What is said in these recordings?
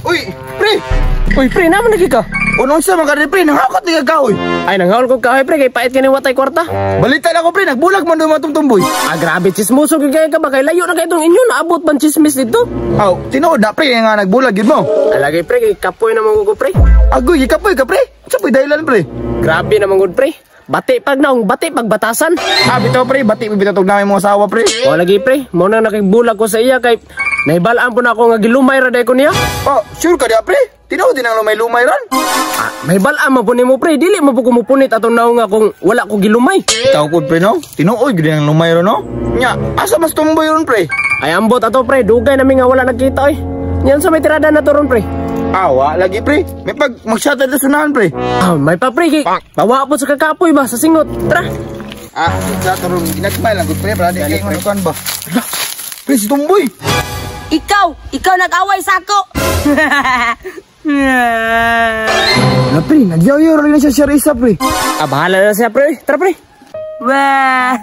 Uy, pre! Uy, pre, naman lagi ka. Unong sa mga pre, nangakot ni kahoy. Ay, nanghaol ko kahoy, pre, kay pait kini watay kwarta. Balita na ko, pre, nagbulag man dumatong tumboy. Ah, grabe, chismoso gyud kay ka ba? Kay layo na kay itong inyo, naabot ban chismis dito. Aw, tinuod na, pre, nga nagbulag yun mo. Alagay, pre, kay kapoy na mo ko, pre. Agoy, ikapoy ka, pre. Sa po'y dahilan, pre? Grabe naman gud, pre. Bati pag naong, bati pag batasan. Ah, bitaw, pre, bati bitatog namin mga asawa, pre. O lagi, pre, mo na nakigbulag ko sa iya kay nahibalaan po na ako nga gilumay ra day ko niya. Oh, sure ka diya, pre? Tinuod din ang lumay-lumay ron. Ah, mahibalaan man po nimo, pre, dili mo po kumupunit atong naong nga kung wala ko gilumay. Ikaw po, pre, no? Tinuod gid ang lumay ron, no? Nya, asa mas tumboy ron, pre? Ay, ambot ato, pre, dugay nami nga wala nagkita oy. Yan sa may tirada na to ron, pre. Awa, lagi, pre. May pag mag-shuttle na sunahan, pre. Ah, may pa, pre, kay bawa po sa kakapoy ba sa singot. Tara. Ah, sa ron ginagmay lang gud, pre, para di kay ngono ba. Hala, pre, si tumboy. Ikaw nag-away sa ako. Na, pre, nagyaw-yaw rin na siya siya isa, pre. Ah, bahala na siya, pre. Tara, pre. Wah.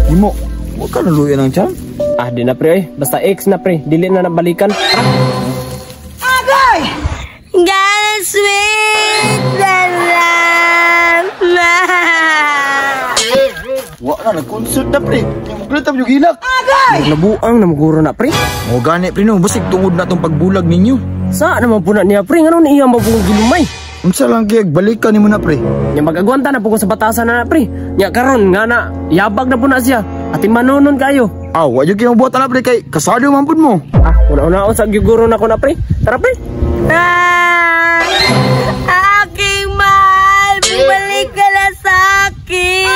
Imo, huwag ka naluya ng tiyan. Ah, di na, pre, oy. Basta ex na, pre. Dili na nabalikan. Tara. Gonna sweet the love. Wa na, nag-concert na, pre. Maglutab yung hilak. Naglabuang na maguro na, pre. O gani, pre, no. Basig tungod na tong pagbulag ninyo. Sa naman po na niya, pre? Ngano niya mabungog gilumay? Unsa lang kay balikan nimo na, pre. Nya mag-agwanta na po ko sa batasan na, pre. Nya karon nga na yabag na po na siya. Ati manunon kayo. Aw, wa jud kay mabuhat na, pre, kay kasado man pud mo. Ah, una-una sa giguro na ko na, pre. Tara, pre. Ah, aking mahal, bumalik ka na sa akin.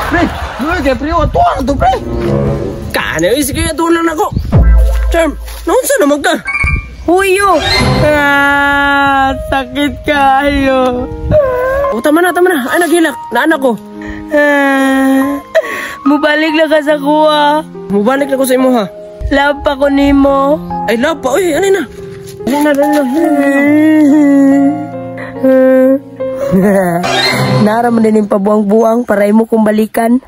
Pre, luya kay pre, ato na to, pre. Kano isige ato lang nako. Charm, naunsa naman ka? Huyo. Ah, sakit kayo. O tama na, tama na. Ay, naghilak. Naanak ko. Ah, mubalik na ka sa kuha. Mubalik na ko sa imo ha. Love pa ko nimo. Ay, love pa. Uy, ano na? Ano na, ano na. Nara man din yung pabuang-buang para imo kong balikan.